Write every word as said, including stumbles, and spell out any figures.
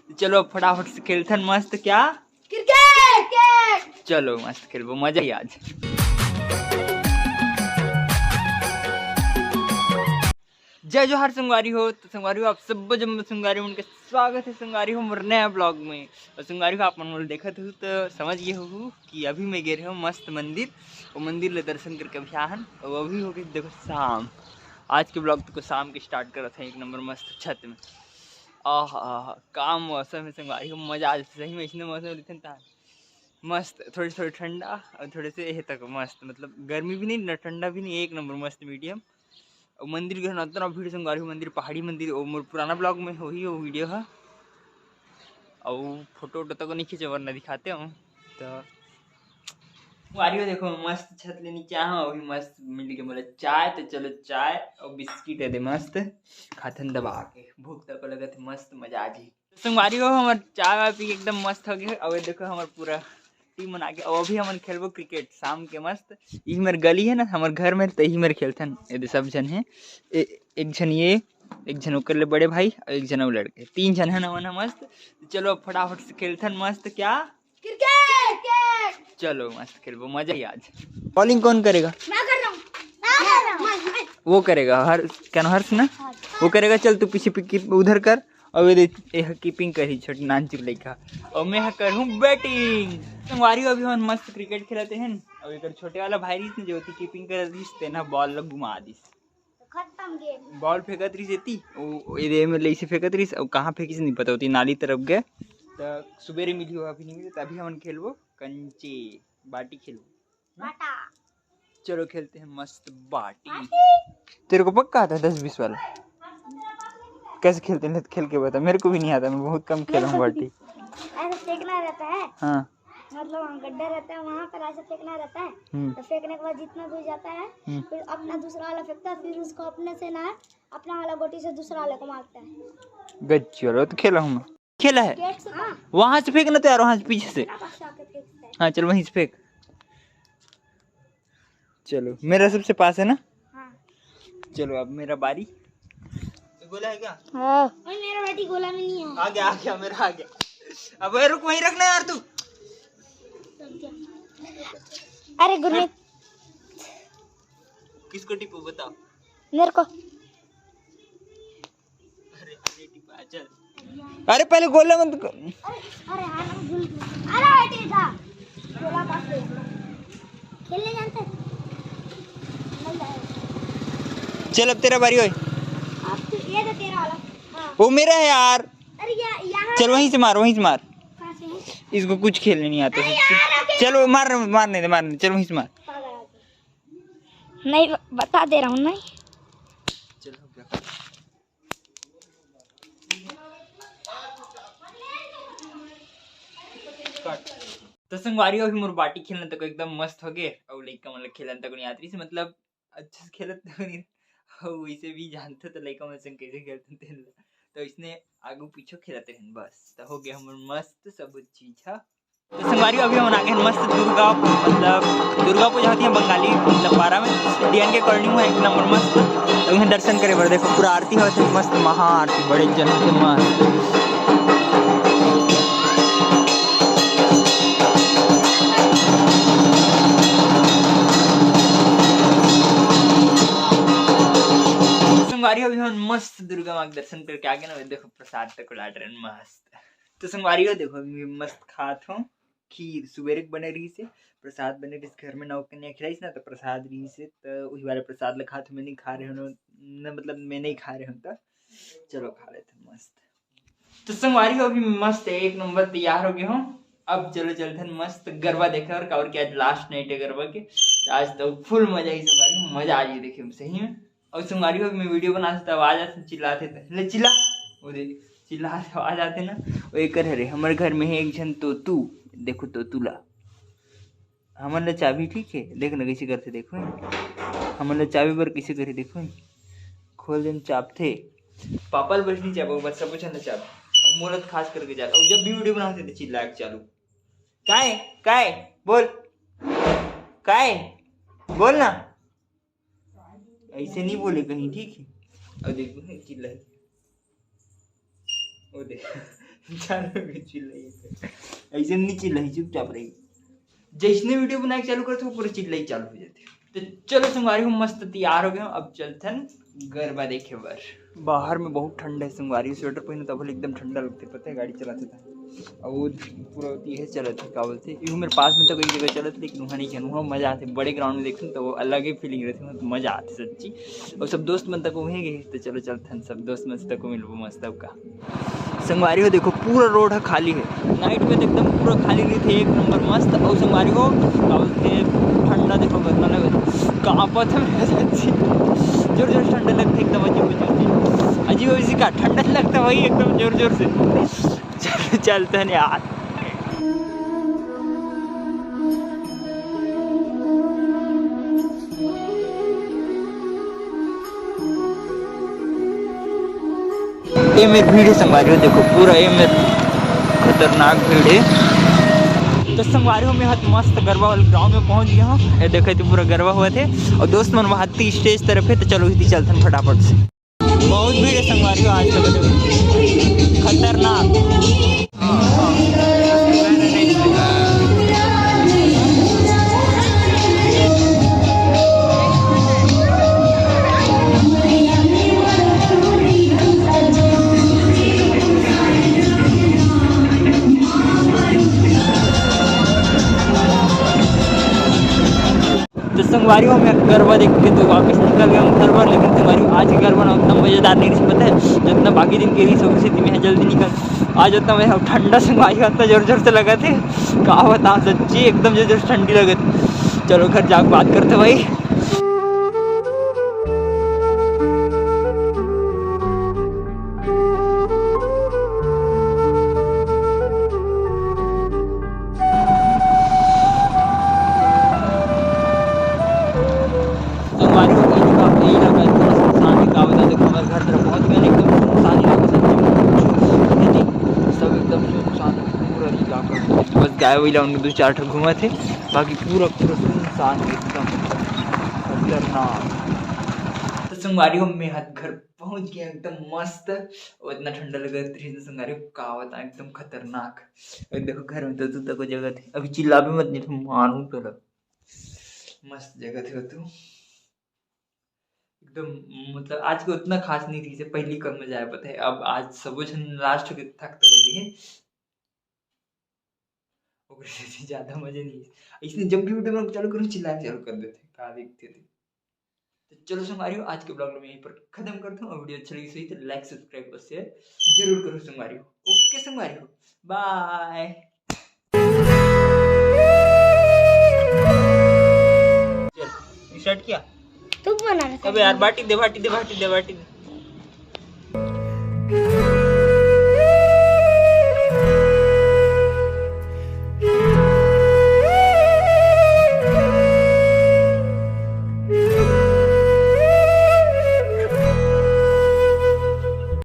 तो चलो, फटाफट से खेलथन मस्त। क्या? क्रिकेट। चलो, मस्त खेलबो, मजा ही आज। जय जोहार संगवारी हो। तो संगवारी हो, आप सब जम्मो संगवारी मन के स्वागत है संगवारी हो मोर नया ब्लॉग में। और संगवारी हो, आप मन मोला देखत हो तो समझ गए हो कि अभी मैं गए रहे हूँ मस्त मंदिर। वो मंदिर ले दर्शन करके अभी आहन। और अभी हो गए देखो शाम। आज के ब्लॉग तो शाम के स्टार्ट करत है एक नंबर मस्त छत में। आह, आह, का मौसम है संगवारी हो, मजा आ जाता सही में। इसने मौसम लेते हैं मस्त, थोड़ी थोड़ी ठंडा और थोड़े से ये तक मस्त, मतलब गर्मी भी नहीं ना ठंडा भी नहीं, एक नंबर मस्त मीडियम। और मंदिर के ना इतना भीड़ संगवारी हो, मंदिर पहाड़ी मंदिर, वो मोर पुराना ब्लॉग में होही वो वीडियो है। और फोटो वोटो तक नहीं खींचे वरना दिखाते हूँ। तो संगवारी हो देखो, मस्त छत ले नीचे आहा, अभी मस्त मिल के बोला चाय, तो चलो चाय और बिस्किट है दे मस्त खाथन दबा के, भूख तक लगत है, मस्त मजा आ जी। संगवारी हो, हमर चाय वाय पी के एकदम मस्त हो गए। अब ये देखो हमर पूरा टीम बना के, और अभी हमन खेलबो क्रिकेट शाम के मस्त। यही मेर गली है ना हमर घर में, तो यही मेर खेलथन। ये दे सब झन है, ए, एक झन ये, एक झन ओकर ले बड़े भाई और एक झन वो लड़के, तीन झन है ना हमन ह मस्त। चलो अब फटाफट से खेलथन मस्त। क्या? क्रिकेट। चलो मस्त खेलबो, मजा ही आज। बॉलिंग कौन करेगा? मैं कर रहा हूँ। मैं कर रहा हूँ। वो करेगा हर, क्या नाम, हर्ष ना? वो करेगा। चल तू पीछे पी-, उधर कर। और ये दे, ये कीपिंग करी छोटी नानचुक लइका। और मैं ह करहूँ बैटिंग। संगवारी हो, अभी हमन मस्त क्रिकेट खेलते हैं। और एक छोटे वाला भाई रहिस ने जो ओती कीपिंग कर रहिस, तेना बॉल ल घुमा दिस। खत्म गेम। बॉल फेंकत रहिस एती, ओ, ओ, एदे में ले इसे फेंकत रहिस, अउ कहाँ फेंकिस नहीं पता, ओती नाली तरफ गए। त सुबेरे मिली हो, अभी नहीं मिले, त अभी हमन खेलबो कंचे, बाटी खेलबो। बाटा। चलो खेलते हैं मस्त बाटी। बाटी। तेरे को पक्का आता है दस बीस वाला? कैसे खेलते हैं? खेल के बता, मेरे को भी नहीं आता, मैं बहुत कम खेला हूँ बाटी। ऐसे फेंकना रहता है। हाँ। मतलब वहाँ गड्ढा रहता है, वहाँ पर ऐसे फेंकना रहता है। हम्म। तो फेंकने के बाद जितना दूर जाता है, हम्म। फिर अपना दूसरा वाला फेंकता है, फिर उसको अपने से ना, अपना वाला गोटी से दूसरा वाले को मारता है। गच्ची वाला तो खेला हूँ मैं। खेला है? गेट से बाहर। वहाँ से फेंकना तो यार, वहाँ से पीछे से। अपना पास से आके फेंकता है। हाँ, चल वहीं से फेंक। चलो, मेरा सबसे पास है ना? हाँ। चलो, अब मेरा बारी। गोला है क्या? हाँ। ओए, मेरा बाटी गोला में नहीं है। आ गया, आ गया, मेरा आ गया। अब रुक, वहीं रखना यार तू। अरे गुरमीत। किसको टिपो बताओ? मेरे को। अरे, अरे, टिपा, चल। अरे, पहले गोला मत क- अरे, अरे, हाँ, मैं भूल गया। अरे, ठीक था। गोला पास ले। खेलने जानते हैं? नहीं जाए। चल, अब तेरा बारी होए। अब तो ये तो तेरा वाला। हाँ। वो मेरा है यार। अरे, या-, यहाँ चल, वहीं से मार, वहीं से मार। कहाँ से है? इसको कुछ खेलने नहीं आता अरे है। यार, अभी चल, वो मार, मारने दे, मारने दे। चल, वहीं से मार। पागल आदमी। नहीं, ब-, बता दे रहा हूँ, नहीं। चल, हो गया। तो संगवारी हो, अभी मोर बाटी खेलना तक एकदम मस्त हो गए, और लइका मन ल खेलना तक नहीं आत रहिस, मतलब अच्छा से खेलत तक नहीं, और वैसे भी जानते तो लइका मन संग कैसे खेलते तेन ल, तो इसने आगू पीछू खेलते हैं बस, तो हो गया हमर मस्त सब चीज हा। तो संगवारी, अभी हमन आ गए हैं मस्त दुर्गा, मतलब दुर्गा पूजा होती है बंगाली, मतलब पारा में, डीएन के कॉलोनी में एक नंबर मस्त। तो उन्हें दर्शन करे बर देखो, पूरा आरती होती है मस्त, महाआरती, बड़े जन के मस्त। संगवारी, अभी हम मस्त दुर्गा माँ के दर्शन करके आ गए ना। देखो, प्रसाद तक उलाट रहे हैं मस्त। तो संगवारी हो, देखो, अभी मस्त खात हो खीर, सुबेरे के बने रहिस हे, प्रसाद बने रहिस घर में, नौ कन्या खिलाइस ना, तो प्रसाद रहिस हे, तो वही वाला प्रसाद ला खात हो। मैं नहीं खा रहे हूँ ना, मतलब मैं नहीं खा रहे हूँ, तो चलो खा लेते हैं मस्त। तो संगवारी हो, अभी मस्त एक नंबर तैयार हो गए हूँ। अब चलो चलते हैं मस्त गरबा देखे, और, और क्या, आज लास्ट नाइट है गरबा के, तो आज तो फुल मजा ही संगवारी, मजा आ जाए देखे सही में। और संगवारी हो, मैं वीडियो बनाते तो आवाज आते, चिल्लाते थे, "ले चिल्ला", वो दे चिल्लाते आवाज आते ना, वो एकर हरे, हमर घर में है एक झन तोतू, देखो तोतू ला, हमन ला चाबी, ठीक है, देख ना कैसे करते, देखो, हमन ला चाबी बर कैसे करे, देखो, खोल देन चाबथे, पापा ला बस नहीं चाबो, बस सब झन ला चाबो, अब मोला तो खास करके चाबो, अब जब भी वीडियो बनाते तो चिल्ला के चालू, "काय, काय, बोल, काय, बोल ना।" ऐसे नहीं बोले कहीं, ठीक है? और देखो, चिल्ला, वो देख, चालू हो गई चिल्लाई। ऐसे नहीं चिल्लाई, चुपचाप रही। जैसने वीडियो बनाए के चालू करते हो, पूरा चिल्लाई चालू हो जाती है। तो चलो संगवारी हो, मस्त तैयार हो गए हो, अब चलथन गरबा देखे बर। बाहर में बहुत ठंडा है संगवारी, स्वेटर पहनो तब एकदम ठंडा लगते, पता है, गाड़ी चलाते था। और पूरा ये चलत है, का बोलते हैं, ये मेरे पास में तो कई जगह चलत, लेकिन वहाँ नहीं किया, वहाँ मजा आते, बड़े ग्राउंड में देखते तो वो अलग ही फीलिंग रहती है, वहाँ तो मजा आते सच्ची। और सब दोस्त मन तक वहीं गए, तो चलो चलथन, सब दोस्त मन तक मिलबो मस्त का। संगवारी हो, देखो पूरा रोड है, खाली है। नाइट में तो एकदम पूरा खाली नहीं थे, एक नंबर मस्त। और संगवारी हो, का बोलते हैं, ठंडा देखो कितना लगे, कांपत है मेरा सच्ची। जोर जोर से ठंडा लगता है एकदम अजीब अजीब से, अजीब अजीब सी का ठंडा लगता है भाई एकदम जोर जोर से। चल, चलते हैं यार। ये मेर भीड़ है संगवारी हो, देखो पूरा ये मेर खतरनाक भीड़ है। तो संगवारी हो, मैं हत मस्त गरबा वाले ग्राउंड में पहुंच गया हूँ। ये देखो, तो पूरा गरबा हुआ थे और दोस्त मन वहाँ ती स्टेज तरफ है, तो चलो इसी चलते हैं फटाफट से। बहुत भीड़ है संगवारी हो आज तक, खतरनाक। तो संगवारी हो, मैं गरबा देख के तो वापस निकल गया हूँ घर पर, लेकिन संगवारी हो, आज के गरबा ना उतना मजेदार नहीं रही, पता है, जितना बाकी दिन के रही, सब से मैं जल्दी निकल। आज उतना मैं ठंडा संगवारी हो, उतना जोर जोर से लगा थे, का बता सच्ची, एकदम जोर जोर से ठंडी लगे थे। चलो घर जाके बात करते भाई। संगवारी हो, ये जगह, ये इलाका एकदम सुनसान है, का बता, देखो, हमारे घर तरफ पहुंच गए, एकदम सुनसान इलाका, सच में कुछ नहीं, सब एकदम सुनसान है, पूरा इलाका। बस गाय वाय ला उनके दो चार ठो घूमत है, बाकी पूरा, पूरा सुनसान है एकदम खतरनाक। तो संगवारी हो, मैं हत घर पहुंच गया एकदम मस्त, और इतना ठंडा लगा रही संगवारी हो, का बता, एकदम खतरनाक। और देखो, घर में तो तू तको जगह थे, अभी चिल्ला भी मत, नहीं तो मारूं तो लग। मस्त जगह थे तू एकदम, मतलब आज के उतना खास नहीं थी, पहली कम मजा आया, पता है। अब आज सबो झन लास्ट के थक तक हो गए, ओकरे से ज्यादा मजे नहीं। इसने जब भी वीडियो बनाना चालू करूँ, चिल्लाना चालू कर देते, का देखते थे। तो चलो संगवारी हो, आज के ब्लॉग में यहीं पर खत्म करता हूँ। और वीडियो अच्छा लगी सही तो लाइक, सब्सक्राइब और शेयर जरूर करो संगवारी हो। ओके संगवारी हो, बाय। स्टार्ट किया। तू बना रहा था। अबे यार, बाटी दे, बाटी दे, बाटी दे, बाटी दे।